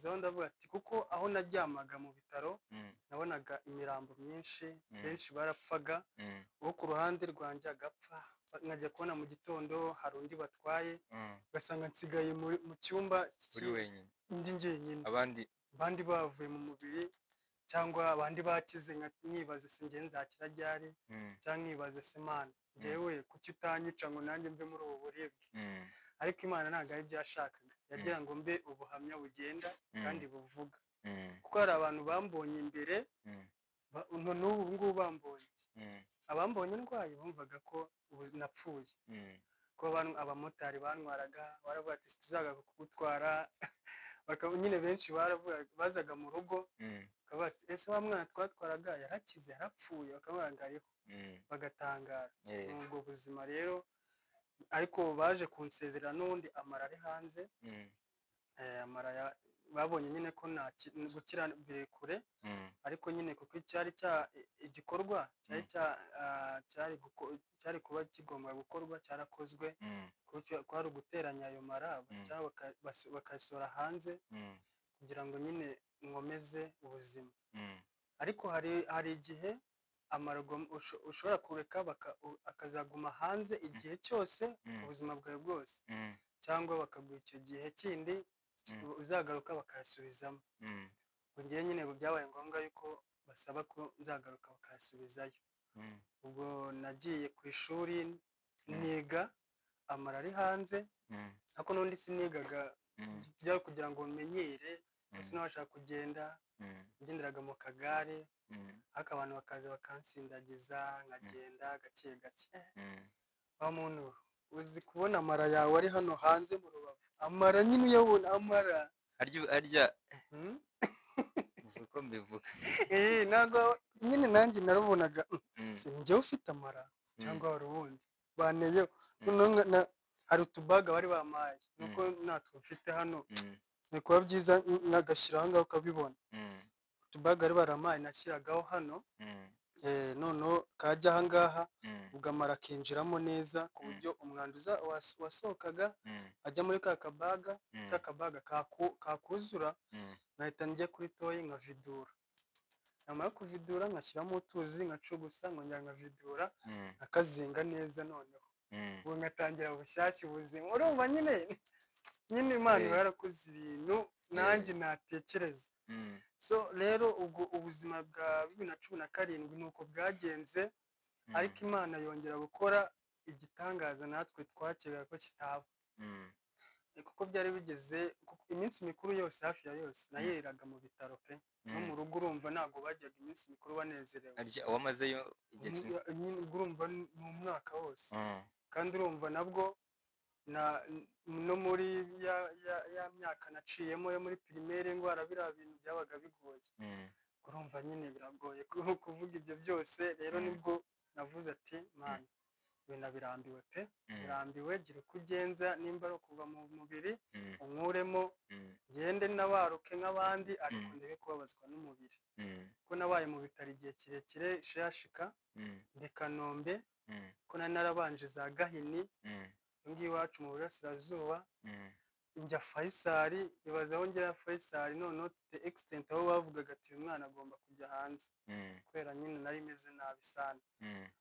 Mbitekerezaho, ndavuga ati kuko aho naryamaga mu bitaro nabonaga imirambo myinshi, benshi barapfaga, uwo ku ruhande rwanjye agapfa, nkajya kubona mu gitondo hari undi batwaye, ugasanga nsigaye mu cyumba uri wenyine, ndi njyenyine, abandi abandi bavuye mu mubiri cyangwa abandi bakize. Nkibaza se njye nzakira ryari? Cyangwa nkibaza se Mana, njyewe kuki utanyica ngo nanjye mve muri ubu buribwe? Ariko Imana ntabwo ari byo yashakaga, yagira ngo mbe ubuhamya bugenda kandi buvuga, kuko hari abantu bambonye imbere, n'ubu ngubu bambonye, abambonye ndwaye bumvaga ko ubu napfuye, ko abamotari bantwaraga baravuga ati "Tuzagaruka kugutwara." Nyine benshi baravuga, bazaga mu rugo bakavuga ati "Ese wa mwana twatwaraga yarakize, yarapfuye?" Bakavuga ngo ariho, bagatangara. Ni ubwo buzima rero, ariko baje kunsezerera n'ubundi amara ari hanze. Amara babonye nyine ko nta gukira biri kure, ariko nyine kuko cyari cya igikorwa cyari cyari kuba kigomba gukorwa cyarakozwe, kuko kwari uguteranya ayo mara cyangwa bakayasohora hanze kugira ngo nyine nkomeze ubuzima. Ariko hari igihe amara ushobora kureka akazaguma hanze igihe cyose, ubuzima bwawe bwose, cyangwa bakaguha icyo gihe kindi uzagaruka bakayasubizamo. Ubwo njyewe nyine byabaye ngombwa yuko basaba ko nzagaruka bakayasubizayo. Ubwo nagiye ku ishuri niga amara ari hanze, ariko n'undi sinigaga, byari kugira ngo menyere, sinabasha kugenda, ngenderaga mu kagare, ariko abantu bakaza bakansindagiza nkagenda gake gake. Wa muntu, uzi kubona amara yawe ari hano hanze mu rubavu, amara nyine uyabona amara? Harya uzi uko mbivuga? Ntabwo nyine nanjye narabonaga, si njyewe ufite amara cyangwa hari uwundi baneyeho? Noneho hari utubaga bari bampaye, nuko natwo mfite hano, ni kuba byiza nagashyira aho ngaho ukabibona. Utubaga bari barampaye nashyiragaho hano, noneho kajya aha ngaha, ubwo amara akinjiramo neza ku buryo umwanda wasohokaga ajya muri ka kabaga, ka kabaga kakuzura, nkahita njya kuri toilet nkavidura. Namara kuvidura nkashyiramo utuzi, nkacugusa, nkongera nkavidura, nkakazinga neza, noneho ubu ngatangira bushyashya ubuzima. Urumva nyine Imana iba yarakoze ibintu nanjye natekereza. So rero ubwo ubuzima bwa 2017 ni uko bwagenze, ariko Imana yongera gukora igitangaza natwe twakekaga ko kitaba, kuko byari bigeze iminsi mikuru yose, hafi ya yose nayiriraga mu bitaro pe, no mu rugo urumva ntabwo bajyaga iminsi mikuru banezerewe. Harya wamazeyo igihe kinini? Nyine ubwo urumva ni umwaka wose, kandi urumva nabwo no muri ya myaka naciyemo yo muri primaire ndwara biriya bintu byabaga bigoye. Urumva nyine biragoye kuvuga ibyo byose rero. Nibwo navuze ati "Mana, ibintu birambiwe pe, birambiwe, gira uko ugenza, nimba ari ukuva mu mubiri unkuremo, ngende nabaruke nk'abandi, ariko ndeke kubabazwa n'umubiri," kuko nabaye mu bitaro igihe kirekire, shashika ndi Kanombe, ko nari narabanje za Gahini, iyo ngiyo iwacu mu burasirazuba, njya Faisal. Ibaze aho ngera Faisal noneho the extent aho bavugaga ati "Uyu mwana agomba kujya hanze," kubera nyine nari meze nabi sana.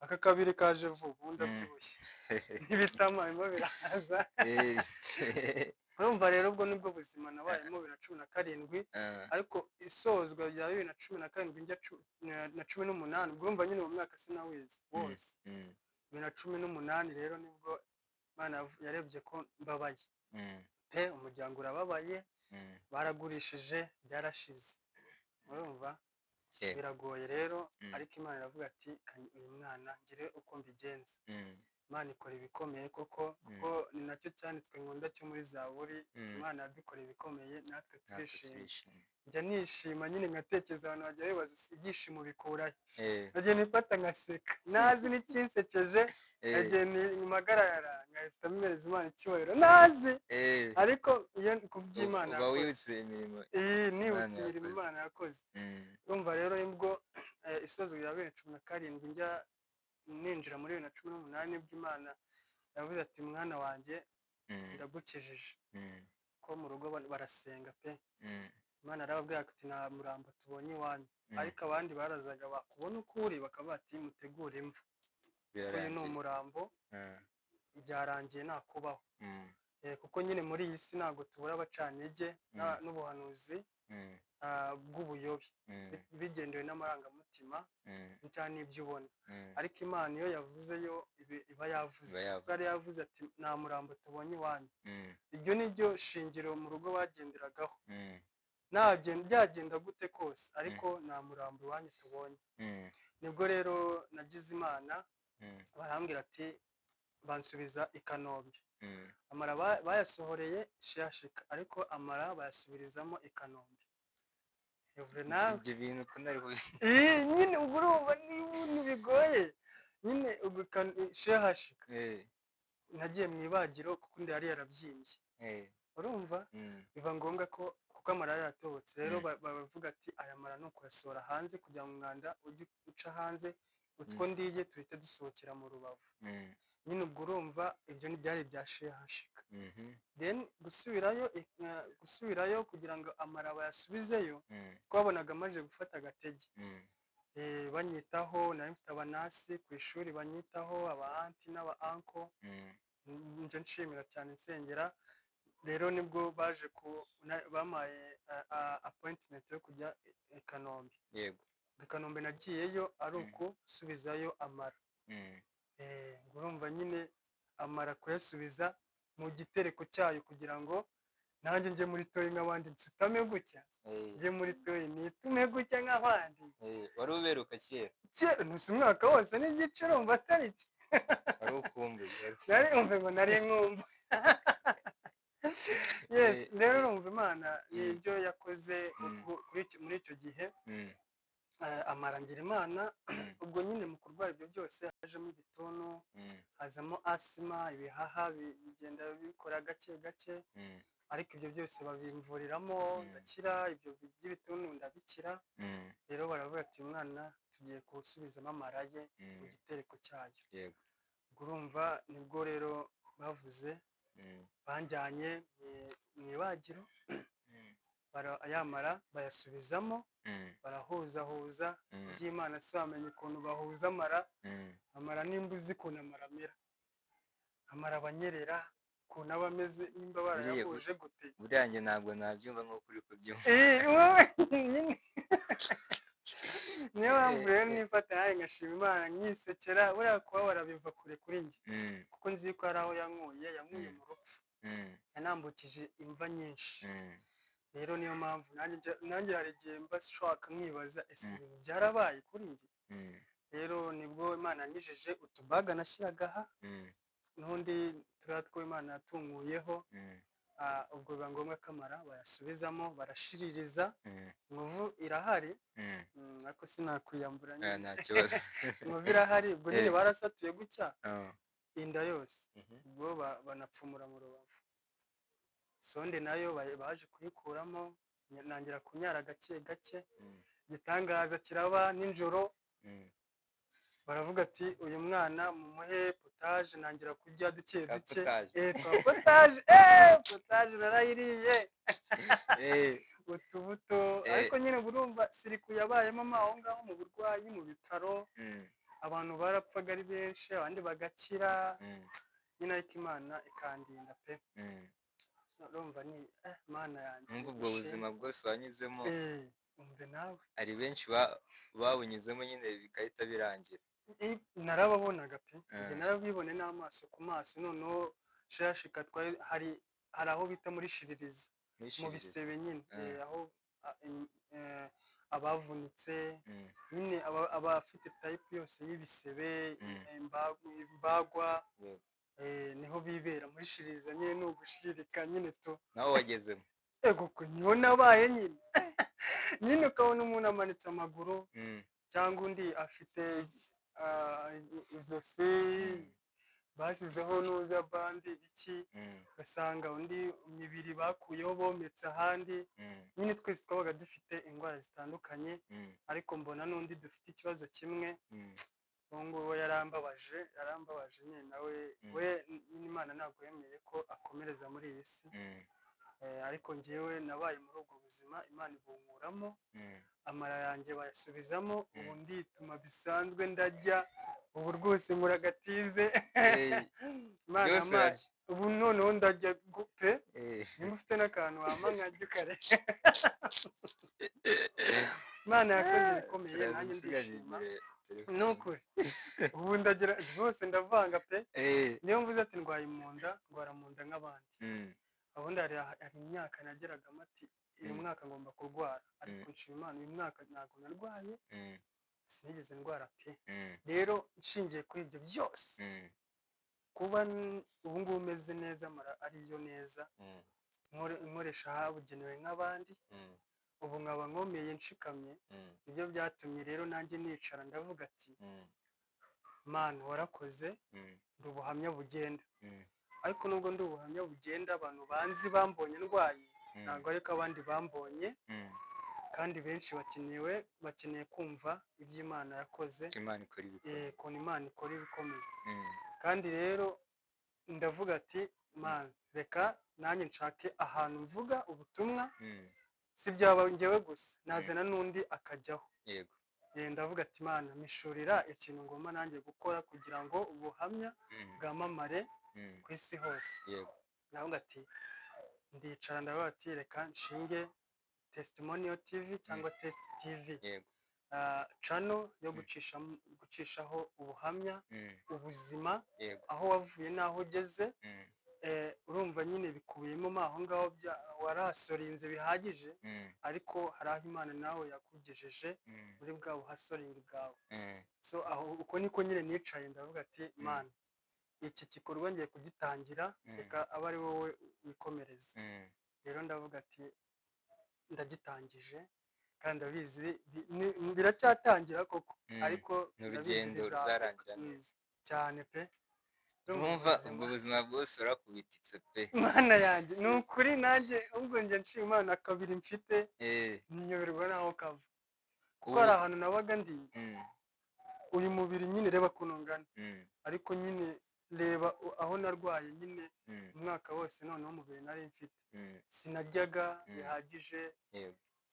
Aka kabiri kaje vuba, ubundi abyibushye n'ibitama birimo biraza. Urumva rero ubwo nibwo buzima nabayemo 2017, ariko isozwa rya 2017 njya na 18, ubwo urumva nyine uwo mwaka sinawize wose. 2018 rero nibwo Imana yarebye ko mbabaye pe, umuryango urababaye, baragurishije, byarashize, urumva biragoye rero. Ariko Imana iravuga ati "Uyu mwana ngire uko mbigenza." Imana ikora ibikomeye koko, kuko ni nacyo cyanditswe nkunda cyo muri Zaburi. Imana yadukoreye ibikomeye, natwe natwe turishima. Turishima. Njya nishima nyine nkatekereza, abantu bajya bibaza ibyishimo bikurahe? Nkagenda nifata ngaseka nazi n'ikinsekeje, nkagenda mpagarara nkahita mpereza Imana icyubahiro nazi, ariko iyo ku by'Imana uba yakoze. Wibutse imirimo Iyi nibutse Imana imirimo yakoze. Imana yakoze. Urumva rero nibwo isozwa rya 2017 njya ninjira muri 2018, nibwo Imana yavuze ati "Mwana wanjye, ndagukijije," ko mu rugo barasenga pe. Imana yarababwira ati nta murambo tubonye iwanyu. Mm. Ariko abandi barazaga bakubona uko uri bakaba bati mutegure imva, uyu ni Birarangiye. umurambo, byarangiye, ntakubaho. Kuko nyine muri iyi si ntabwo tubura abacantege n'ubuhanuzi bw'ubuyobe bigendewe n'amarangamutima cyangwa n'ibyo ubona. Ariko Imana iyo yavuze yo iba yavuze. Iba yavuze. Kuko yari yavuze ati nta murambo tubonye iwanyu. Iryo ni ryo shingiro mu rugo bagenderagaho. Byagenda gute kose, ariko nta murambo iwanyu tubonye. Nibwo rero nagize Imana, barambwira ati bansubiza i Kanombe. Amara bayasohoreye Shashika, ariko amara bayasubirizamo i Kanombe. Yovure nawe. Ibyo bintu ko ntari Ii, nyine ubwo urumva ni ibintu bigoye nyine. Ubwo Shehashika nagiye mu ibagiro kuko inda yari yarabyimbye. Urumva, biba ngombwa ko kuko amara yari yaratobotse rero, baravuga ati aya mara ni ukuyasohora hanze kugira ngo umwanda ujye uca hanze, utwo ndiye tuhite dusohokera mu rubavu. Nyine ubwo urumva ibyo ni byari ibya Shehashika. Then gusubirayo kugira ngo amara bayasubizeyo, twabonaga amaze gufata agatege. Banyitaho, nari mfite aba nurse ku ishuri banyitaho, aba aunty n'aba uncle. Njya nshimira cyane nsengera. Rero nibwo baje ku bampaye appointment yo kujya i Kanombe. I Kanombe nagiyeyo ari ukusubizayo amara. Ngo urumva nyine amara kuyasubiza mu gitereko cyayo kugira ngo nanjye njye muri toilet nk'abandi, nsutame gutya, njye muri toilet nitume gutya nk'abandi. Wari uberuka kera. Kera, ntusi umwaka wose n'igice, urumva atari cyo. Wari ukumbuye. Nari umve ngo nari nkumva, yes. Rero urumva Imana nibyo yakoze muri icyo gihe. Amara ngira Imana. Ubwo nyine mu kurwara ibyo byose hajemo ibituntu, hazamo asima, ibihaha bigenda bikora gake gake. Ariko ibyo byose babimvuriramo, ndakira. Ibyo by'ibituntu ndabikira. Rero baravuga ati uyu mwana tugiye kuwusubizamo amara ye mu gitereko cyayo. Ubwo urumva nibwo rero bavuze, banjyanye mu ibagiro, yamara bayasubizamo, barahuzahuza. By'Imana si wamenya ukuntu bahuza amara. Amara, nimba uzi ukuntu amara amera, amara abanyerera, ukuntu aba ameze, nimba barayahuje gute. Buriya njye ntabwo nabyumva nk'uko uri kubyumva. Wowe nyine niyo mpamvu rero nifata nanjye ngashima Imana nkisekera. Buriya kubabara biva kure kuri njye, kuko nzi ko hari aho yankuye mu rupfu, yanambukije imva nyinshi. Rero niyo mpamvu nanjye hari igihe mba nshaka nkibaza ese ibintu byarabaye kuri njye. Rero nibwo Imana yanyujije utubaga nashyiraga aha, n'undi turiya two Imana yatunguyeho. Ubwo biba ngombwa ko amara bayasubizamo, barashiririza. Inkovu irahari, ariko sinakwiyambura Oya, nyine. Nta kibazo. Inkovu irahari. Ubwo nyine barasatuye gutya inda yose, ubwo banapfumura mu rubavu. Sonde nayo baje kuyikuramo, ntangira kunyara gake gake. Igitangaza kiraba nijoro, baravuga ati uyu mwana mumuhe potage. Ntangira kurya duke Ka duke. potage. Twa potage, potage narayiriye, utubuto. Ariko nyine uba urumva circuit yabayemo mo aho ngaho mu burwayi mu bitaro, abantu barapfaga ari benshi, abandi bagakira nyine, ariko Imana ikandinda pe. Urumva ni Mana yanjye, Numva ubwo ishimwe. buzima bwose wanyuzemo, Umve nawe. hari benshi babunyuzemo nyine bigahita birangira. Narababonaga pe, njye narabibone n'amaso ku maso. Noneho shashika twari hari aho bita muri shiririza, Muri mu shiririza. bisebe nyine, aho abavunitse nyine, abafite type yose y'ibisebe, imbagwa, niho bibera muri shiririza nyine, ni ugushirika nyine tu. Nawe wagezemo? Ego ko niho nabaye nyine. Nyine ukabona umuntu amanitse amaguru, cyangwa undi afite ijosi bashyizeho nuza bandi iki, ugasanga undi imibiri bakuyeho bometse ahandi. Nyine twese twabaga dufite indwara zitandukanye, ariko mbona n'undi dufite ikibazo kimwe. Uwo nguwo yarambabaje, yarambabaje nyine nawe. We nyine Imana ntabwo yemeye ko akomereza muri iyi si. Ariko njyewe nabaye muri ubwo buzima, Imana ibunkuramo, amara yanjye bayasubizamo. Ubu ndituma bisanzwe, ndarya ubu rwose muragatize. Imana Byose yampaye urarya? Ubu noneho ndarya pe. Nimba ufite n'akantu wampa nkarya ukare. Imana yakoze ibikomeye. Turaza Nanjye gusigaza ndishima. imbere telefone. Ni ukuri, ubu ndagira rwose, ndavanga pe. Niyo mvuze ati ndwaye mu nda, ndwara mu nda nk'abandi. Ubundi hari imyaka nageragamo ati uyu mwaka ngomba kurwara, ariko nshima Imana, uyu mwaka ntabwo narwaye. Sinigeze ndwara pe. Rero nshingiye kuri ibyo byose, kuba ubu ngubu meze neza, mara ariyo neza, nkoresha ahabugenewe nk'abandi, ubu nkaba nkomeye nshikamye, nibyo byatumye rero nanjye nicara ndavuga ati: "Mana, warakoze, ndi ubuhamya bugenda." Ariko nubwo ndi ubuhamya bugenda, abantu banzi bambonye ndwaye, ntabwo ariko abandi bambonye. Kandi benshi bakeneye kumva ibyo Imana yakoze. Ko Imana ikora ibikomeye. Ukuntu Imana ikora ibikomeye. Kandi rero ndavuga ati: "Mana, reka nanjye nshake ahantu mvuga ubutumwa." Si byaba njyewe gusa, nazana n'undi akajyaho. Ndavuga ati: "Mana, mishurira ikintu ngomba nanjye gukora kugira ngo ubuhamya bwamamare ku isi hose." Ndavuga ati, ndicara ndavuga ati: "Reka nshinge Testimonial TV cyangwa Test TV, channel yo gucishaho ubuhamya, ubuzima, aho wavuye n'aho ugeze." Urumva nyine bikubiyemo mo aho ngaho, warahasorinze bihagije, ariko hari aho Imana nawe yakugejeje muri bwa buhasoringi bwawe. So aho uko niko nyine nicaye ndavuga ati: "Mana, iki gikorwa ngiye kugitangira, reka abe ari wowe wikomereza." Rero ndavuga ati ndagitangije, kandi ndabizi biracyatangira koko, ariko Ni ndabizi urugendo bizakorwa. ruzarangira neza. Cyane pe. Ndumva Numva ubuzima ubwo buzima bwose urakubititse pe. Mana yanjye, ni ukuri nanjye ubwo njye nshima Imana, kabiri mfite nyoberwa n'aho kava, kuko hari ahantu nabaga ndi, uyu mubiri nyine, reba ukuntu ungana, ariko nyine reba aho narwaye nyine umwaka wose. Noneho umubiri nari mfite, sinaryaga bihagije.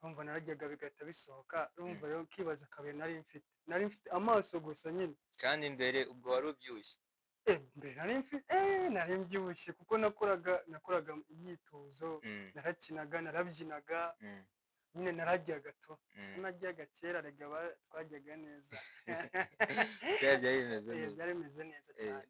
Urumva nararyaga bigahita bisohoka. Urumva rero ukibaza kabiri nari mfite, nari mfite amaso gusa nyine. Kandi mbere ubwo wari ubyibushye? Mbere nari mfite, nari mbyibushye kuko nakoraga imyitozo, narakinaga, narabyinaga, nyine nararyaga tu. Nararyaga kera rega, twaryaga neza. Kera byari bimeze neza. Byari bimeze neza cyane.